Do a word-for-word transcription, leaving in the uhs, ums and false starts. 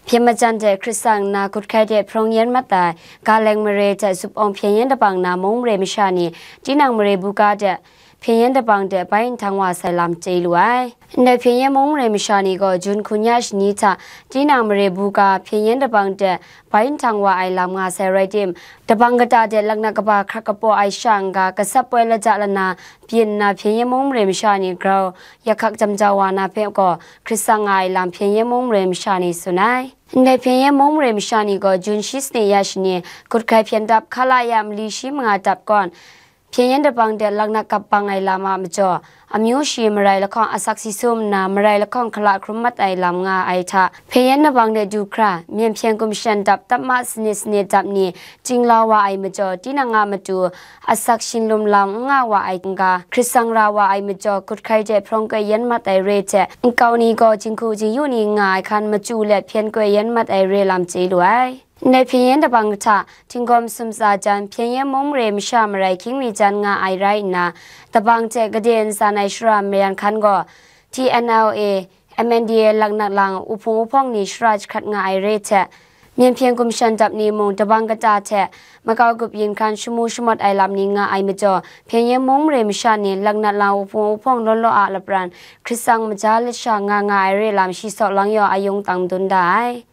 Hpyen majan hte hkrit sang nna hkut hkai hte hprawng yen mat ai, ga leng mare hte zup awng hpyen yen dabang na mung mare masha ni, tinang mare buga hte hpyen yen dabang hte bai nhtang wa sai lam chye lu ai. Ndai hpyen yen mung mare masha ni gaw Jun hkun ya shani hta tinang mare buga hpyen yen dabang hte bai nhtang wa ai lam nga sai rai tim, dabang kata hte laknak kaba hkrak kapaw ai sha n-ga, gasap poi laja lana byin nna hpyen yen mung mare masha ni grau yakhak jam jau wa na hpe gaw hkrit sang nga ai lam hpyen yen mung mare masha ni tsun ai. Ndai hpyen yen mung mare masha ni gaw Jun shi sanit ya shani, hkut hkai hpyen dap hkala ya mali shi manga dap kawn, hpyen yen dabang de laknak kap bang ai lam a majaw, amyu shi marai lahkawng asak si sum nna, marai lahkawng hkala hkrum mat ai lam nga ai hta, hpyen yen dabang de du hkra, myen hpyen gumshan dap tapma sanit sanit dap ni, chinglau wa ai majaw, tinang a matu asak shinlum lam n nga wa ai n-ga, hkrit sang ra wa ai majaw, hkut hkai hte hprawng koi yen mat ai re hte, nkau ni gaw jinghku jingyu ni nga ai hkan machyu let hpyen koi yen mat ai re lam chye lu ai. Ndai hpyen yen dabang hta, Tinggaw Masum Tsa Jan, hpyen yen mung mare masha marai hkying mi jan nga ai rai nna, dabang hte gade ntsan ai shara mayan hkan gaw, T N L A, M N D A laknak lang uhpung uhpawng ni shara jahkrat nga ai re hte, myen hpyen gumshan dap ni mung dabang kata hte makau gup yin hkan shamu shamawt ai lam ni nga ai majaw, hpyen yen mung mare masha ni laknak lang uhpung uhpawng law law a lapran hkrit sang maja lasha nga nga ai re lam shi saw lang yaw ayung tang madun da ai.